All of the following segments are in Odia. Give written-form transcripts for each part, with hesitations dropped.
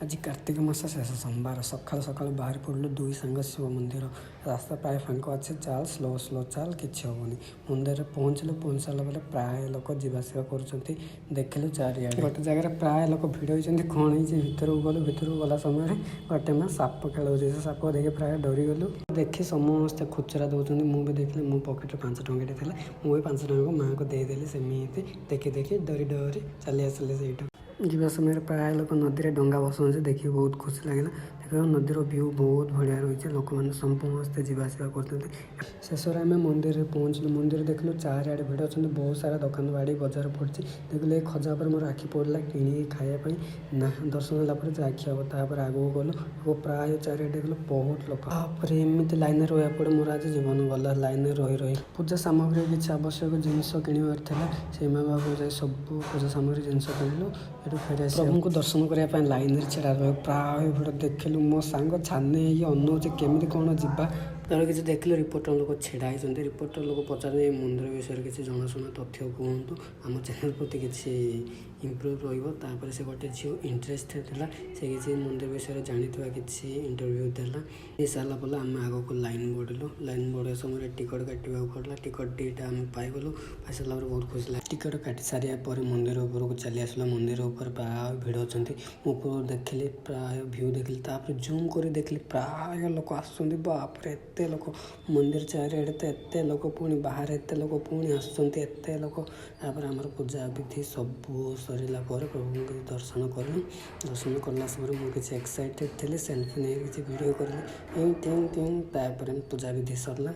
ଆଜି କାର୍ତ୍ତିକ ମାସ ଶେଷ ସୋମବାର। ସକାଳୁ ସକାଳୁ ବାହାରି ପଡ଼ିଲୁ ଦୁଇ ସାଙ୍ଗ ଶିବ ମନ୍ଦିର। ରାସ୍ତା ପ୍ରାୟ ଫାଙ୍କା ଅଛି। ଚାଲ, ସ୍ଲୋ ସ୍ଲୋ ଚାଲ, କିଛି ହେବନି। ମନ୍ଦିରରେ ପହଞ୍ଚିଲୁ। ପହଞ୍ଚି ସାରିଲା ପରେ ପ୍ରାୟ ଲୋକ ଯିବା ଆସିବା କରୁଛନ୍ତି। ଦେଖିଲୁ ଚାରିଆଡ଼େ ଗୋଟେ ଜାଗାରେ ପ୍ରାୟ ଲୋକ ଭିଡ଼ ହେଇଛନ୍ତି। କ'ଣ ହେଇଛି? ଭିତରକୁ ଗଲୁ। ଭିତରକୁ ଗଲା ସମୟରେ ଗୋଟେ ମା ସାପ ଖେଳଉଛି। ସେ ସାପ ଦେଖି ପ୍ରାୟ ଡରିଗଲୁ। ଦେଖି ସମସ୍ତେ ଖୁଚୁରା ଦେଉଛନ୍ତି। ମୁଁ ବି ଦେଖିଲି, ମୋ ପକେଟରେ 5 ଟଙ୍କାଟେ ଥିଲା। ମୁଁ ବି 5 ଟଙ୍କାକୁ ମାଆଙ୍କୁ ଦେଇଦେଲି। ସେମିତି ଦେଖି ଦେଖି ଡରି ଡରି ଚାଲି ଆସିଲି ସେଇଠୁ। ଯିବା ସମୟରେ ପ୍ରାୟ ଲୋକ ନଦୀରେ ଡଙ୍ଗା ଭସାଉଛନ୍ତି। ଦେଖିକି ବହୁତ ଖୁସି ଲାଗିଲା। ଦେଖିବା, ନଦୀର ଭ୍ୟୁ ବହୁତ ବଢ଼ିଆ ରହିଛି। ଲୋକମାନେ ସମସ୍ତେ ଯିବା ଆସିବା କରୁଛନ୍ତି। ଶେଷରେ ଆମେ ମନ୍ଦିରରେ ପହଞ୍ଚିଲୁ। ମନ୍ଦିର ଦେଖିଲୁ, ଚାରିଆଡ଼େ ଭିଡ଼ ଅଛନ୍ତି। ବହୁତ ସାରା ଦୋକାନ ବାଡ଼ି ବଜାର ପଡ଼ିଛି। ଦେଖିଲୁ, ଏ ଖଜା ଉପରେ ମୋର ଆଖି ପଡ଼ିଲା। କିଣିକି ଖାଇବା ପାଇଁ ନା, ଦର୍ଶନ ହେଲା ପରେ ଯାହା ଖିଆ ହେବ। ତାପରେ ଆଗକୁ ଗଲୁ। ଆଗକୁ ପ୍ରାୟ ଚାରିଆଡ଼େ ଦେଖିଲୁ ବହୁତ ଲୋକ। ତାପରେ ଏମିତି ଲାଇନରେ ରହିବାକୁ ପଡ଼େ। ମୋର ଆଜି ଜୀବନ ଗଲା ଲାଇନରେ ରହି ରହି। ପୂଜା ସାମଗ୍ରୀ କିଛି ଆବଶ୍ୟକ ଜିନିଷ କିଣିବାର ଥିଲା। ସେଇ ମା ବାବୁ ଯାଇ ସବୁ ପୂଜା ସାମଗ୍ରୀ ଜିନିଷ କିଣିଲୁ। ଏଠୁ ଫେରି ଆସି ପ୍ରଭୁଙ୍କୁ ଦର୍ଶନ କରିବା ପାଇଁ ଲାଇନରେ ଛିଡ଼ା ହେବା। ପ୍ରାୟ ଭିଡ଼ ଦେଖିଲୁ। ମୋ ସାଙ୍ଗ ଛାନିଆ ହେଇକି ଅନଉଛି, କେମିତି କ'ଣ ଯିବା। ତାପରେ କିଛି ଦେଖିଲୁ, ରିପୋର୍ଟର ଲୋକ ଛିଡ଼ା ହେଇଛନ୍ତି। ରିପୋର୍ଟର ଲୋକ ପଚାରିଲେ, "ଏ ମନ୍ଦିର ବିଷୟରେ କିଛି ଜଣାଶୁଣା ତଥ୍ୟ କୁହନ୍ତୁ, ଆମ ଚ୍ୟାନେଲ୍ ପ୍ରତି କିଛି ଇମ୍ପ୍ରୁଭ୍ ରହିବ।" ତାପରେ ସେ ଗୋଟେ ଝିଅ ଇଣ୍ଟରେଷ୍ଟ ଥିଲା। ସେ କିଛି ମନ୍ଦିର ବିଷୟରେ ଜାଣିଥିବା କିଛି ଇଣ୍ଟରଭ୍ୟୁ ଦେଲା। ସାରିଲା ପରେ ଆମେ ଆଗକୁ ଲାଇନ୍ ବଢ଼ିଲୁ। ଲାଇନ୍ ବଢ଼ିବା ସମୟରେ ଟିକଟ କାଟିବାକୁ ପଡ଼ିଲା। ଟିକଟ ଦୁଇଟା ଆମେ ପାଇଗଲୁ। ପାଇସାରିଲା ପରେ ବହୁତ ଖୁସି ଲାଗିଲା। ଟିକଟ କାଟି ସାରିବା ପରେ ମନ୍ଦିର ଉପରକୁ ଚାଲି ଆସିଲୁ। ମନ୍ଦିର ଉପରେ ପ୍ରାୟ ଭିଡ଼ ଅଛନ୍ତି। ମୁଁ ଉପରୁ ଦେଖିଲି, ପ୍ରାୟ ଭ୍ୟୁ ଦେଖିଲି। ତାପରେ ଜୁମ୍ କରି ଦେଖିଲି, ପ୍ରାୟ ଲୋକ ଆସୁଛନ୍ତି। ବାପରେ, ଏତେ ଲୋକ! ମନ୍ଦିର ଚାରିଆଡ଼େ ତ ଏତେ ଲୋକ, ପୁଣି ବାହାରେ ଏତେ ଲୋକ, ପୁଣି ଆସୁଛନ୍ତି ଏତେ ଲୋକ। ତାପରେ ଆମର ପୂଜା ବିଧି ସବୁ ସରିଲା ପରେ ପ୍ରଭୁଙ୍କୁ ଦର୍ଶନ କଲୁ। ଦର୍ଶନ କଲା ସମୟରେ ମୁଁ କିଛି ଏକ୍ସାଇଟେଡ଼ ଥିଲି। ସେଲ୍ଫି ନେଇ କିଛି ଭିଡ଼ିଓ କରିଲି, ଟିଙ୍ଗ ଟିଙ୍ଗ ଟିଙ୍ଗ। ତାପରେ ପୂଜା ବିଧି ସରିଲା।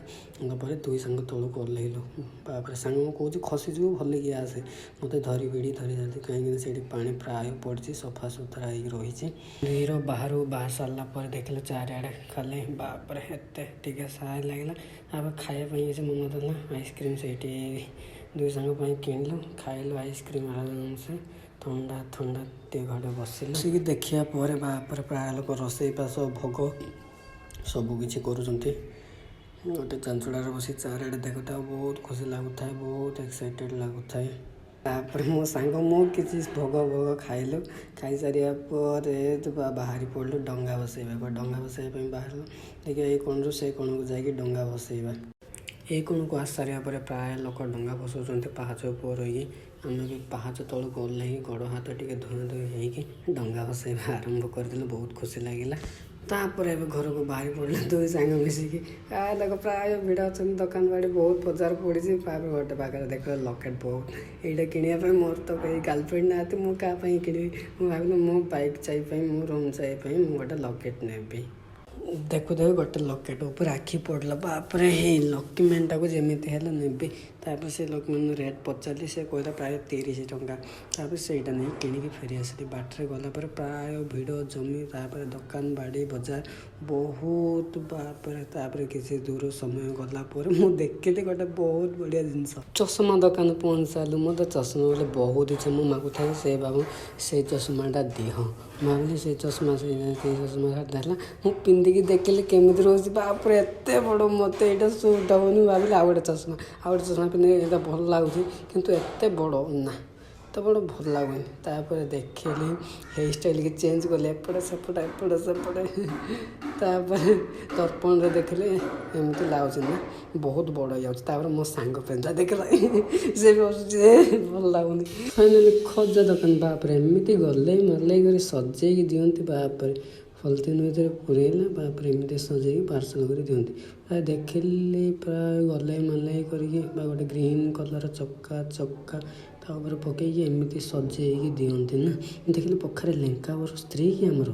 ପରେ ଦୁଇ ସାଙ୍ଗ ତଳକୁ ଓହ୍ଲେଇଲୁ। ତାପରେ ସାଙ୍ଗକୁ କହୁଛି, "ଖସିଯିବୁ, ଭଲକି ଆସେ।" ମୋତେ ଧରି ଭିଡ଼ି ଧରି ଯାଆନ୍ତି, କାହିଁକିନା ସେଇଠି ପାଣି ପ୍ରାୟ ପଡ଼ିଛି, ସଫା ସୁତୁରା ହେଇକି ରହିଛି। ମନ୍ଦିର ବାହାରୁ ବାହାରି ସାରିଲା ପରେ ଦେଖିଲୁ ଚାରିଆଡ଼େ ଖାଲି। ବାପରେ, ଏତେ ଟିକେ ସାହାଯ୍ୟ ଲାଗିଲା। ତାପରେ ଖାଇବା ପାଇଁ କିଛି ମନ ଦେଲା। ଆଇସ୍କ୍ରିମ୍ ସେଇଠି ଦୁଇ ସାଙ୍ଗ ପାଇଁ କିଣିଲୁ, ଖାଇଲୁ ଆଇସ୍କ୍ରିମ୍ ଆରାମସେ। ଥଣ୍ଡା ଥଣ୍ଡା ଟିକେ ଘରେ ବସିଲୁ। ବସିକି ଦେଖିବା ପରେ ବାପରେ, ପ୍ରାୟ ଲୋକ ରୋଷେଇ ବାସ, ଭୋଗ ସବୁ କିଛି କରୁଛନ୍ତି। ଗୋଟେ ଚାଞ୍ଚୁଡ଼ାରେ ବସି ଚାରିଆଡ଼େ ଦେଖୁଥାଉ, ବହୁତ ଖୁସି ଲାଗୁଥାଏ, ବହୁତ ଏକ୍ସାଇଟେଡ଼ ଲାଗୁଥାଏ। ତାପରେ ମୋ ସାଙ୍ଗ ମୁଁ କିଛି ଭୋଗ ଭୋଗ ଖାଇଲୁ। ଖାଇସାରିବା ପରେ ବାହାରି ପଡ଼ିଲୁ ଡଙ୍ଗା ଭସେଇବାକୁ। ଡଙ୍ଗା ଭସେଇବା ପାଇଁ ବାହାରିଲୁ। ଦେଖିବା, ଏଇ କୋଣରୁ ସେଇ କୋଣକୁ ଯାଇକି ଡଙ୍ଗା ଭସେଇବା। ଏଇ କୋଣକୁ ଆସି ସାରିବା ପରେ ପ୍ରାୟ ଲୋକ ଡଙ୍ଗା ଭସଉଛନ୍ତି ପାହାଚ ଉପରେ ରହିକି। ଆମେ ବି ପାହାଚ ତଳକୁ ଓହ୍ଲେଇକି, ଗୋଡ଼ ହାତ ଟିକେ ଧୁଆ ଧୁଇ ହେଇକି ଡଙ୍ଗା ଭସେଇବା ଆରମ୍ଭ କରିଦେଲୁ। ବହୁତ ଖୁସି ଲାଗିଲା। ତାପରେ ଏବେ ଘରକୁ ବାହାରି ପଡ଼ିଲୁ ଦୁଇ ସାଙ୍ଗ ମିଶିକି। ଦେଖ, ପ୍ରାୟ ଭିଡ଼ ଅଛନ୍ତି। ଦୋକାନ ବାଡ଼ି ବହୁତ ବଜାର ପଡ଼ିଛି। ତାପରେ ଗୋଟେ ପାଖରେ ଦେଖ ଲକେଟ୍ ବହୁତ। ଏଇଟା କିଣିବା ପାଇଁ ମୋର ତ କେହି ଗାର୍ଲଫ୍ରେଣ୍ଡ ନାହାନ୍ତି, ମୁଁ କାହା ପାଇଁ କିଣିବି? ମୁଁ ଭାବିଲି, ମୋ ବାଇକ୍ ଚାବି ପାଇଁ, ମୋ ରୁମ୍ ଚାବି ପାଇଁ ମୁଁ ଗୋଟେ ଲକେଟ୍ ନେବି। ଦେଖୁ ଦେଖୁ ଗୋଟେ ଲକେଟ୍ ଉପରେ ଆଖି ପଡ଼ିଲା। ବାପରେ, ଏଇ ଲକିମ୍ୟାନ୍ଟାକୁ ଯେମିତି ହେଲେ ନେବି। ତାପରେ ସେ ଲକିମ୍ୟାନ୍ ରେଟ୍ ପଚାରିଲି। ସେ କହିଲା ପ୍ରାୟ 30 ଟଙ୍କା। ତାପରେ ସେଇଟା ନେଇ କିଣିକି ଫେରି ଆସିଲି। ବାଟରେ ଗଲା ପରେ ପ୍ରାୟ ଭିଡ଼ ଜମି, ତାପରେ ଦୋକାନ ବାଡ଼ି ବଜାର ବହୁତ। ବାପରେ, ତାପରେ କିଛି ଦୂର ସମୟ ଗଲା ପରେ ମୁଁ ଦେଖିଲି ଗୋଟେ ବହୁତ ବଢ଼ିଆ ଜିନିଷ। ଚଷମା ଦୋକାନ ପହଞ୍ଚି ସାରିଲୁ। ମୋତେ ଚଷମା ବୋଲେ ବହୁତ ଇଚ୍ଛା। ମୁଁ ମାଗୁଥାଏ ସେ ବାବୁ, ସେ ଚଷମାଟା ଦିଅ। ମୁଁ ଭାବିଲି ସେ ଚଷମା, ସେଇ ଚଷମା ଦେଲା। ମୁଁ ପିନ୍ଧିକି ଦେଖିଲି କେମିତି ରହୁଛି। ବାପରେ, ଏତେ ବଡ଼! ମୋତେ ଏଇଟା ସୁଟ୍ ହେବନି। ମୁଁ ଭାବିଲି ଆଉ ଗୋଟେ ଚଷମା, ଆଉ ଗୋଟେ ଚଷମା ପିନ୍ଧିକି ଏଇଟା ଭଲ ଲାଗୁଛି, କିନ୍ତୁ ଏତେ ବଡ଼ ନା, ଏତେ ବଡ଼ ଭଲ ଲାଗୁନି। ତାପରେ ଦେଖିଲି, ହେୟାର ଷ୍ଟାଇଲ୍ ଚେଞ୍ଜ କଲି, ଏପଟେ ସେପଟେ, ଏପଟେ ସେପଟେ। ତାପରେ ଦର୍ପଣରେ ଦେଖିଲି, ଏମିତି ଲାଗୁଛି ନା, ବହୁତ ବଡ଼ ହେଇଯାଉଛି। ତାପରେ ମୋ ସାଙ୍ଗ ପିନ୍ଧିଲା, ଦେଖିଲା, ସେ ବି ହସୁଛି, ଭଲ ଲାଗୁନି। ଫାଇନାଲି ଖଜା ଦୋକାନ। ବାପରେ, ଏମିତି ଗଲେଇ ମଲେଇ କରି ସଜେଇକି ଦିଅନ୍ତି। ବାପରେ, ପଲିଥିନ୍ ଭିତରେ ପୁରେଇଲା, ବାପରେ, ଏମିତି ସଜେଇକି ପାର୍ସଲ କରି ଦିଅନ୍ତି। ପ୍ରାୟ ଦେଖିଲି, ପ୍ରାୟ ଗଲେଇ ମଲେଇ କରିକି ବା ଗୋଟେ ଗ୍ରୀନ୍ କଲର୍ ଚକା ଚକା ତା ଉପରେ ପକେଇକି ଏମିତି ସଜେଇକି ଦିଅନ୍ତି ନା। ଦେଖିଲି, ପଖାରେ ଲେଙ୍କାବର ସ୍ତ୍ରୀ କି ଆମର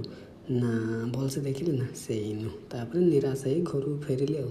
ନା, ଭଲସେ ଦେଖିଲି ନା, ସେଇ ନୁହଁ। ତାପରେ ନିରାଶ ହେଇ ଘରକୁ ଫେରିଲି ଆଉ।